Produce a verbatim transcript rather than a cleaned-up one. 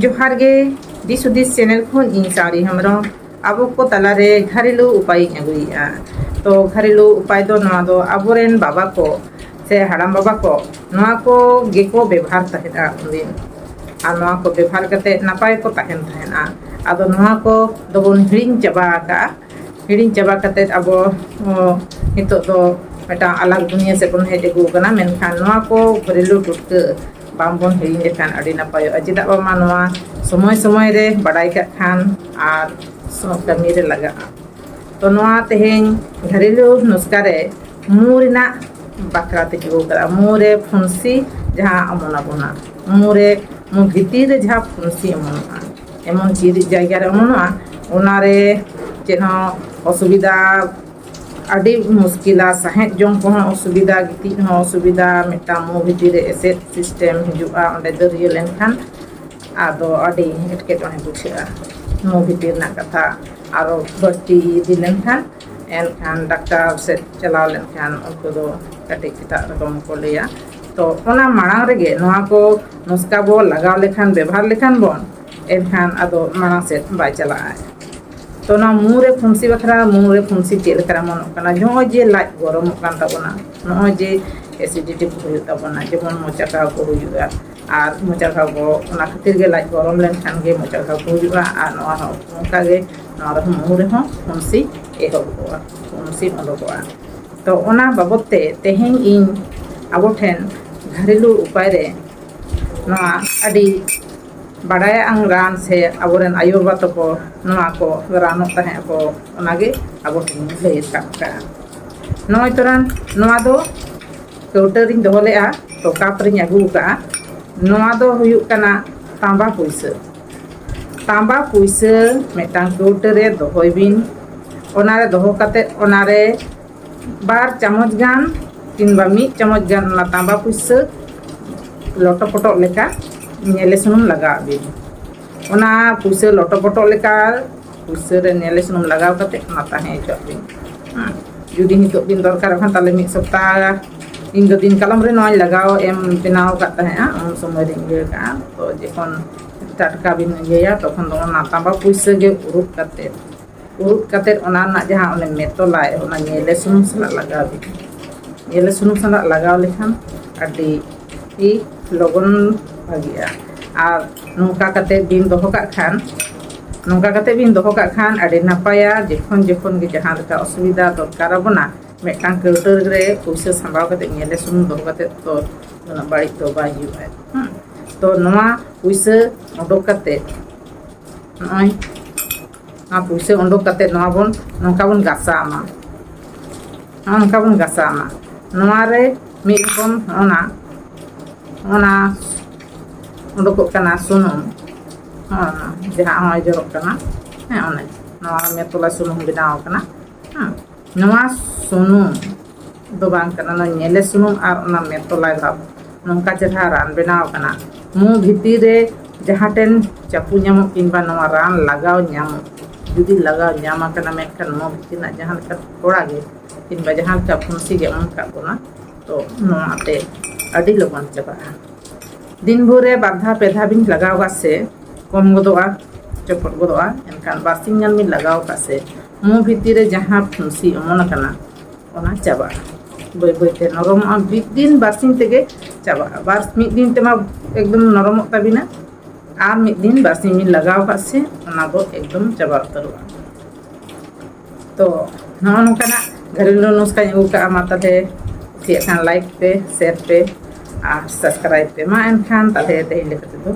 ᱡᱚᱦᱟᱨ ᱜᱮ, ᱫᱤᱥ ᱦᱩᱫᱤᱥ ᱪᱮᱱᱮᱞ ᱠᱷᱚᱱ ᱤᱧ ᱥᱟᱣᱨᱤ ᱦᱮᱢᱵᱨᱚᱢ᱾ ᱟᱵᱚ ᱠᱚ ᱛᱟᱞᱟᱨᱮ ᱜᱷᱟᱨᱮᱞᱩ ᱩᱯᱟᱭᱤᱧ ᱟᱹᱜᱩᱭᱮᱫᱼᱟ᱾ ᱛᱚ ᱜᱷᱟᱨᱮᱞᱩ ᱩᱯᱟᱭ ᱫᱚ ᱱᱚᱣᱟ ᱫᱚ ᱟᱵᱚᱨᱮᱱ ᱵᱟᱵᱟ ᱠᱚ ᱥᱮ ᱦᱟᱲᱟᱢ ᱵᱟᱵᱟ ᱠᱚ ᱱᱚᱣᱟ ᱠᱚ ᱜᱮᱠᱚ ᱵᱮᱵᱷᱟᱨ ᱛᱟᱦᱮᱸᱫᱼᱟ ᱩᱱᱫᱤᱱ᱾ ᱟᱨ ᱱᱚᱣᱟ ᱠᱚ ᱵᱮᱵᱷᱟᱨ ᱠᱟᱛᱮ ᱱᱟᱯᱟᱭ ᱠᱚ ᱛᱟᱦᱮᱱ ᱛᱟᱦᱮᱸᱫᱼᱟ᱾ ᱟᱫᱚ ᱱᱚᱣᱟ ᱠᱚ ᱫᱚᱵᱚᱱ ᱦᱤᱲᱤᱧ ᱪᱟᱵᱟ ᱟᱠᱟᱫᱼᱟ᱾ ᱦᱤᱲᱤᱧ ᱪᱟᱵᱟ ᱠᱟᱛᱮ ᱟᱵᱚ ᱱᱤᱛᱚᱜ ᱫᱚ ᱢᱤᱫᱴᱟᱝ ᱟᱞᱟᱜᱽ ᱫᱩᱱᱤᱭᱟᱹ ᱥᱮᱫ ᱵᱚᱱ ᱦᱮᱡ ᱟᱹᱜᱩ ᱟᱠᱟᱱᱟ᱾ ᱢᱮᱱᱠᱷᱟᱱ ᱱᱚᱣᱟ ᱠᱚ ᱜᱷᱚᱨᱮᱞᱩ ᱴᱩᱴᱠᱟᱹ ᱵᱟᱝᱵᱚᱱ ᱦᱤᱲᱤᱧ ᱞᱮᱠᱷᱟᱱ ᱟᱹᱰᱤ ᱱᱟᱯᱟᱭᱚᱜᱼᱟ᱾ ᱪᱮᱫᱟᱜ ᱵᱟᱝᱢᱟ ᱱᱚᱣᱟ ᱥᱚᱢᱚᱭ ᱥᱚᱢᱚᱭ ᱨᱮ ᱵᱟᱰᱟᱭ ᱠᱟᱜ ᱠᱷᱟᱱ ᱟᱨ ᱠᱟᱹᱢᱤ ᱨᱮ ᱞᱟᱜᱟᱜᱼᱟ᱾ ᱛᱚ ᱱᱚᱣᱟ ᱛᱮᱦᱮᱧ ᱜᱷᱚᱨᱮᱞᱩ ᱱᱩᱥᱠᱟ ᱨᱮ ᱢᱩ ᱨᱮᱱᱟᱜ ᱵᱟᱠᱷᱨᱟ ᱛᱮᱧ ᱟᱹᱜᱩ ᱟᱠᱟᱫᱟ᱾ ᱢᱩ ᱨᱮ ᱯᱷᱩᱱᱥᱤ ᱡᱟᱦᱟᱸ ᱚᱢᱚᱱ ᱟᱵᱚᱱᱟ, ᱢᱩ ᱨᱮ, ᱢᱩ ᱵᱷᱤᱛᱤᱨ ᱨᱮ ᱡᱟᱦᱟᱸ ᱯᱷᱩᱱᱥᱤ ᱚᱢᱚᱱᱚᱜᱼᱟ, ᱮᱢᱚᱱ ᱪᱮᱫ ᱡᱟᱭᱜᱟ ᱨᱮ ᱚᱢᱚᱱᱚᱜᱼᱟ, ᱚᱱᱟᱨᱮ ᱪᱮᱫ ᱦᱚᱸ ᱚᱥᱩᱵᱤᱫᱷᱟ, ᱟᱹᱰᱤ ᱢᱩᱥᱠᱤᱞᱟ, ᱥᱟᱦᱮᱸᱫ ᱡᱚᱝ ᱠᱚᱦᱚᱸ ᱚᱥᱩᱵᱤᱫᱷᱟ, ᱜᱤᱛᱤᱡ ᱦᱚᱸ ᱚᱥᱩᱵᱤᱫᱷᱟ, ᱢᱤᱫᱴᱟᱝ ᱢᱩ ᱵᱷᱤᱛᱤᱨ ᱨᱮ ᱮᱥᱮᱫ ᱥᱤᱥᱴᱮᱢ ᱦᱤᱡᱩᱜᱼᱟ ᱚᱸᱰᱮ ᱫᱟᱹᱨᱭᱟᱹ ᱞᱮᱱᱠᱷᱟᱱ᱾ ᱟᱫᱚ ᱟᱹᱰᱤ ᱮᱴᱠᱮᱴᱚᱬᱮ ᱵᱩᱡᱷᱟᱹᱜᱼᱟ ᱢᱩ ᱵᱷᱤᱛᱤᱨ ᱨᱮᱱᱟᱜ ᱠᱟᱛᱷᱟ ᱟᱨᱚ ᱵᱟᱹᱲᱛᱤ ᱤᱫᱤ ᱞᱮᱱᱠᱷᱟᱱ᱾ ᱮᱱᱠᱷᱟᱱ ᱰᱟᱠᱛᱟᱨ ᱥᱮᱫ ᱪᱟᱞᱟᱣ ᱞᱮᱱᱠᱷᱟᱱ ᱩᱱᱠᱩ ᱫᱚ ᱠᱟᱹᱴᱤᱡ ᱮᱴᱟᱜ ᱨᱚᱠᱚᱢ ᱠᱚ ᱞᱟᱹᱭᱟ᱾ ᱛᱚ ᱚᱱᱟ ᱢᱟᱲᱟᱝ ᱨᱮᱜᱮ ᱱᱚᱣᱟ ᱠᱚ ᱱᱩᱥᱠᱟ ᱵᱚ ᱞᱟᱜᱟᱣ ᱞᱮᱠᱷᱟᱱ, ᱵᱮᱵᱷᱟᱨ ᱞᱮᱠᱷᱟᱱ ᱵᱚᱱ, ᱮᱱᱠᱷᱟᱱ ᱟᱫᱚ ᱢᱟᱲᱟᱝ ᱥᱮᱫ ᱵᱟᱭ ᱪᱟᱞᱟᱜᱼᱟ᱾ ᱛᱚ ᱱᱚᱣᱟ ᱢᱩ ᱨᱮ ᱯᱷᱩᱱᱥᱤ ᱵᱟᱠᱷᱨᱟ, ᱢᱩ ᱨᱮ ᱯᱷᱩᱱᱥᱤ ᱪᱮᱫ ᱞᱮᱠᱟ ᱚᱢᱚᱱᱚᱜ ᱠᱟᱱᱟ? ᱱᱚᱜᱼᱚᱭ ᱡᱮ ᱞᱟᱡ ᱜᱚᱨᱚᱢᱚᱜ ᱠᱟᱱ ᱛᱟᱵᱚᱱᱟ, ᱱᱚᱜᱼᱚᱭ ᱡᱮ ᱮᱥᱤᱰᱤᱴᱤ ᱠᱚ ᱦᱩᱭᱩᱜ ᱛᱟᱵᱚᱱᱟ, ᱡᱮᱢᱚᱱ ᱢᱚᱪᱟ ᱜᱷᱟᱣ ᱠᱚ ᱦᱩᱭᱩᱜᱼᱟ, ᱟᱨ ᱢᱚᱪᱟ ᱜᱷᱟᱣ ᱠᱚ ᱚᱱᱟ ᱠᱷᱟᱹᱛᱤᱨ ᱜᱮ ᱞᱟᱡ ᱜᱚᱨᱚᱢ ᱞᱮᱱᱠᱷᱟᱱ ᱜᱮ ᱢᱚᱪᱟ ᱜᱷᱟᱣ ᱠᱚ ᱦᱩᱭᱩᱜᱼᱟ᱾ ᱟᱨ ᱱᱚᱣᱟ ᱦᱚᱸ ᱚᱱᱠᱟ ᱜᱮ, ᱱᱚᱣᱟ ᱨᱮᱦᱚᱸ ᱢᱩ ᱨᱮᱦᱚᱸ ᱯᱷᱩᱱᱥᱤ ᱮᱦᱚᱵᱚᱜᱼᱟ, ᱯᱷᱩᱱᱥᱤ ᱚᱰᱚᱠᱚᱜᱼᱟ᱾ ᱛᱚ ᱚᱱᱟ ᱵᱟᱵᱚᱫ ᱛᱮ ᱛᱮᱦᱮᱧ ᱤᱧ ᱟᱵᱚ ᱴᱷᱮᱱ ᱜᱷᱟᱨᱮᱞᱩ ᱩᱯᱟᱭ ᱨᱮ ᱱᱚᱣᱟ ᱟᱹᱰᱤ ᱵᱟᱰᱟᱭᱟᱜ ᱨᱟᱱ ᱥᱮ ᱟᱵᱚᱨᱮᱱ ᱟᱭᱳᱼᱵᱟᱵᱟ ᱛᱟᱠᱚ ᱱᱚᱣᱟ ᱠᱚ ᱨᱟᱱᱚᱜ ᱛᱟᱦᱮᱸ ᱟᱠᱚ, ᱚᱱᱟᱜᱮ ᱟᱵᱚ ᱴᱷᱮᱱ ᱞᱟᱹᱭ ᱨᱟᱠᱟᱵ ᱠᱟᱜᱼᱟ᱾ ᱱᱚᱜᱼᱚᱭ ᱛᱚᱨᱟᱝ ᱱᱚᱣᱟ ᱫᱚ ᱠᱟᱹᱣᱴᱟᱹ ᱨᱤᱧ ᱫᱚᱦᱚ ᱞᱮᱫᱼᱟ, ᱛᱚ ᱠᱟᱯ ᱨᱤᱧ ᱟᱹᱜᱩ ᱟᱠᱟᱫᱼᱟ᱾ ᱱᱚᱣᱟ ᱫᱚ ᱦᱩᱭᱩᱜ ᱠᱟᱱᱟ ᱛᱟᱸᱵᱟ ᱯᱩᱭᱥᱟᱹ᱾ ᱛᱟᱸᱵᱟ ᱯᱩᱭᱥᱟᱹ ᱢᱤᱫᱴᱟᱝ ᱠᱟᱹᱣᱴᱟᱹ ᱨᱮ ᱫᱚᱦᱚᱭ ᱵᱤᱱ᱾ ᱚᱱᱟᱨᱮ ᱫᱚᱦᱚ ᱠᱟᱛᱮ ᱚᱱᱟᱨᱮ ᱵᱟᱨ ᱪᱟᱢᱚᱪ ᱜᱟᱱ ᱠᱤᱝᱵᱟ ᱢᱤᱫ ᱪᱟᱢᱚᱪ ᱜᱟᱱ ᱚᱱᱟ ᱛᱟᱸᱵᱟ ᱯᱩᱭᱥᱟᱹ ᱞᱚᱴᱚ ᱯᱚᱴᱚᱜ ᱞᱮᱠᱟ ᱧᱮᱞᱮ ᱥᱩᱱᱩᱢ ᱞᱟᱜᱟᱣ ᱵᱤᱱ᱾ ᱚᱱᱟ ᱯᱩᱭᱥᱟᱹ ᱞᱚᱴᱚ ᱯᱚᱴᱚᱜ ᱞᱮᱠᱟ ᱯᱩᱭᱥᱟᱹ ᱨᱮ ᱧᱮᱞᱮ ᱥᱩᱱᱩᱢ ᱞᱟᱜᱟᱣ ᱠᱟᱛᱮ ᱚᱱᱟ ᱛᱟᱦᱮᱸ ᱦᱚᱪᱚᱣᱟᱜ ᱵᱤᱱ᱾ ᱦᱮᱸ᱾ ᱡᱩᱫᱤ ᱱᱤᱛᱚᱜ ᱵᱤᱱ ᱫᱚᱨᱠᱟᱨᱚᱜ ᱠᱷᱟᱱ, ᱛᱟᱦᱞᱮ ᱢᱤᱫ ᱥᱚᱯᱛᱟᱦ, ᱤᱧ ᱫᱚ ᱫᱤᱱ ᱠᱟᱞᱚᱢ ᱨᱮ ᱱᱚᱣᱟᱧ ᱞᱟᱜᱟᱣ ᱮᱢ ᱵᱮᱱᱟᱣ ᱟᱠᱟᱫ ᱛᱟᱦᱮᱸᱜᱼᱟ, ᱩᱱ ᱥᱚᱢᱚᱭ ᱨᱤᱧ ᱤᱭᱟᱹ ᱠᱟᱜᱼᱟ᱾ ᱛᱚ ᱡᱚᱠᱷᱚᱱ ᱴᱟᱴᱠᱟ ᱵᱤᱱ ᱤᱭᱟᱹᱭᱟ, ᱛᱚᱠᱷᱚᱱ ᱫᱚ ᱚᱱᱟ ᱛᱟᱸᱵᱟ ᱯᱩᱭᱥᱟᱹ ᱜᱮ ᱩᱨᱩᱵ ᱠᱟᱛᱮ, ᱩᱨᱩᱵ ᱠᱟᱛᱮ ᱚᱱᱟ ᱨᱮᱱᱟᱜ ᱡᱟᱦᱟᱸ ᱚᱱᱮ ᱢᱮᱛᱚᱞᱟᱭ, ᱚᱱᱟ ᱧᱮᱞᱮ ᱥᱩᱱᱩᱢ ᱥᱟᱞᱟᱜ ᱞᱟᱜᱟᱣ ᱵᱤᱱ᱾ ᱧᱮᱞᱮ ᱥᱩᱱᱩᱢ ᱥᱟᱞᱟᱜ ᱞᱟᱜᱟᱣ ᱞᱮᱠᱷᱟᱱ ᱟᱹᱰᱤ ᱞᱚᱜᱚᱱ ᱵᱷᱟᱹᱜᱤᱜᱼᱟ᱾ ᱟᱨ ᱱᱚᱝᱠᱟ ᱠᱟᱛᱮ ᱵᱤᱱ ᱫᱚᱦᱚ ᱠᱟᱜ ᱠᱷᱟᱱ, ᱱᱚᱝᱠᱟ ᱠᱟᱛᱮ ᱵᱤᱱ ᱫᱚᱦᱚ ᱠᱟᱜ ᱠᱷᱟᱱ ᱟᱹᱰᱤ ᱱᱟᱯᱟᱭᱟ᱾ ᱡᱚᱠᱷᱚᱱ ᱡᱚᱠᱷᱚᱱ ᱜᱮ ᱡᱟᱦᱟᱸ ᱞᱮᱠᱟ ᱚᱥᱩᱵᱤᱫᱷᱟ ᱫᱚᱨᱠᱟᱨ ᱟᱵᱚᱱᱟ, ᱢᱤᱫᱴᱟᱝ ᱠᱟᱹᱣᱰᱟᱹ ᱨᱮ ᱯᱩᱭᱥᱟᱹ ᱥᱟᱢᱵᱟᱣ ᱠᱟᱛᱮ ᱧᱮᱞᱮ ᱥᱩᱱᱩᱢ ᱫᱚᱦᱚ ᱠᱟᱛᱮ ᱫᱚ ᱩᱱᱟᱹᱜ ᱵᱟᱹᱲᱤᱡ ᱫᱚ ᱵᱟᱭ ᱦᱩᱭᱩᱜᱼᱟ᱾ ᱦᱮᱸ, ᱛᱚ ᱱᱚᱣᱟ ᱯᱩᱭᱥᱟᱹ ᱩᱰᱩᱠ ᱠᱟᱛᱮ, ᱱᱚᱜᱼᱚᱭ ᱱᱚᱣᱟ ᱯᱩᱭᱥᱟᱹ ᱩᱰᱩᱠ ᱠᱟᱛᱮ ᱱᱚᱣᱟ ᱵᱚᱱ, ᱱᱚᱝᱠᱟ ᱵᱚᱱ ᱜᱟᱥᱟᱣ ᱢᱟ᱾ ᱱᱚᱜᱼᱚ ᱱᱚᱝᱠᱟ ᱵᱚᱱ ᱜᱟᱥᱟᱣ ᱢᱟ᱾ ᱱᱚᱣᱟ ᱨᱮ ᱢᱤᱫ ᱨᱚᱠᱚᱢ ᱚᱱᱟ, ᱚᱱᱟ ᱩᱰᱩᱠᱚᱜ ᱠᱟᱱᱟ ᱥᱩᱱᱩᱢ, ᱦᱚᱸ, ᱡᱟᱦᱟᱸ ᱦᱚᱸᱜᱼᱚᱭ ᱡᱚᱨᱚᱜ ᱠᱟᱱᱟ᱾ ᱦᱮᱸ, ᱚᱱᱮ ᱱᱚᱣᱟ ᱢᱮᱛᱚᱞᱟ ᱥᱩᱱᱩᱢ ᱵᱮᱱᱟᱣ ᱠᱟᱱᱟ᱾ ᱦᱮᱸ, ᱱᱚᱣᱟ ᱥᱩᱱᱩᱢ ᱫᱚ ᱵᱟᱝ ᱠᱟᱱᱟ, ᱱᱚᱣᱟ ᱧᱮᱞᱮ ᱥᱩᱱᱩᱢ ᱟᱨ ᱚᱱᱟ ᱢᱮᱛᱚᱞᱟ ᱵᱷᱟᱵᱽ ᱱᱚᱝᱠᱟ ᱪᱮᱦᱨᱟ ᱨᱟᱱ ᱵᱮᱱᱟᱣ ᱠᱟᱱᱟ᱾ ᱢᱩ ᱵᱷᱤᱛᱤᱨ ᱨᱮ ᱡᱟᱦᱟᱸ ᱴᱷᱮᱱ ᱪᱟᱯᱩ ᱧᱟᱢᱚᱜ ᱠᱤᱝᱵᱟ ᱱᱚᱣᱟ ᱨᱟᱱ ᱞᱟᱜᱟᱣ ᱧᱟᱢᱚᱜ, ᱡᱩᱫᱤ ᱞᱟᱜᱟᱣ ᱧᱟᱢ ᱟᱠᱟᱱᱟ, ᱢᱮᱱᱠᱷᱟᱱ ᱢᱩ ᱵᱷᱤᱛᱤᱨ ᱨᱮᱱᱟᱜ ᱡᱟᱦᱟᱸ ᱞᱮᱠᱟ ᱛᱷᱚᱲᱟ ᱜᱮ ᱠᱤᱝᱵᱟ ᱡᱟᱦᱟᱸ ᱞᱮᱠᱟ ᱯᱷᱩᱱᱥᱤ ᱜᱮ ᱚᱢᱚᱱ ᱠᱟᱜ ᱵᱚᱱᱟ, ᱛᱚ ᱱᱚᱣᱟ ᱛᱮ ᱟᱹᱰᱤ ᱞᱚᱜᱚᱱ ᱪᱟᱵᱟᱜᱼᱟ᱾ ᱫᱤᱱ ᱵᱷᱳᱨ ᱨᱮ ᱵᱟᱨ ᱫᱷᱟᱣ ᱯᱮ ᱫᱷᱟᱣ ᱵᱤᱱ ᱞᱟᱜᱟᱣ ᱠᱟᱜ ᱥᱮ ᱠᱚᱢ ᱜᱚᱫᱚᱜᱼᱟ, ᱪᱚᱯᱚᱫ ᱜᱚᱫᱚᱜᱼᱟ᱾ ᱮᱱᱠᱷᱟᱱ ᱵᱟᱨᱥᱤᱧ ᱜᱟᱱ ᱵᱤᱱ ᱞᱟᱜᱟᱣ ᱠᱟᱜ ᱥᱮ ᱢᱩ ᱵᱷᱤᱛᱤᱨ ᱨᱮ ᱡᱟᱦᱟᱸ ᱯᱷᱩᱱᱥᱤ ᱚᱢᱚᱱ ᱟᱠᱟᱱᱟ, ᱚᱱᱟ ᱪᱟᱵᱟᱜᱼᱟ, ᱵᱟᱹᱭ ᱵᱟᱹᱭ ᱛᱮ ᱱᱚᱨᱚᱢᱚᱜᱼᱟ᱾ ᱢᱤᱫ ᱫᱤᱱ ᱵᱟᱨᱥᱤᱧ ᱛᱮᱜᱮ ᱪᱟᱵᱟᱜᱼᱟ᱾ ᱵᱟᱨ, ᱢᱤᱫ ᱫᱤᱱ ᱛᱮᱢᱟ ᱮᱠᱫᱚᱢ ᱱᱚᱨᱚᱢᱚᱜ ᱛᱟᱵᱤᱱᱟ, ᱟᱨ ᱢᱤᱫ ᱫᱤᱱ ᱵᱟᱨᱥᱤᱧ ᱵᱤᱱ ᱞᱟᱜᱟᱣ ᱠᱟᱜ ᱥᱮ ᱚᱱᱟ ᱫᱚ ᱮᱠᱫᱚᱢ ᱪᱟᱵᱟ ᱩᱛᱟᱹᱨᱚᱜᱼᱟ᱾ ᱛᱚ ᱱᱚᱜᱼᱚ ᱱᱚᱝᱠᱟᱱᱟᱜ ᱜᱷᱟᱹᱨᱩᱞ ᱱᱩᱥᱠᱟᱧ ᱟᱹᱜᱩ ᱠᱟᱜᱼᱟ᱾ ᱢᱟ ᱛᱟᱦᱞᱮ ᱠᱩᱥᱤᱭᱟᱜ ᱠᱷᱟᱱ like ᱯᱮ, share ᱯᱮ ᱟᱨ subscribe ᱯᱮ᱾ ᱢᱟ ᱮᱱᱠᱷᱟᱱ ᱛᱟᱦᱞᱮ ᱛᱮᱦᱮᱧ ᱞᱮᱠᱟ ᱛᱮᱫᱚ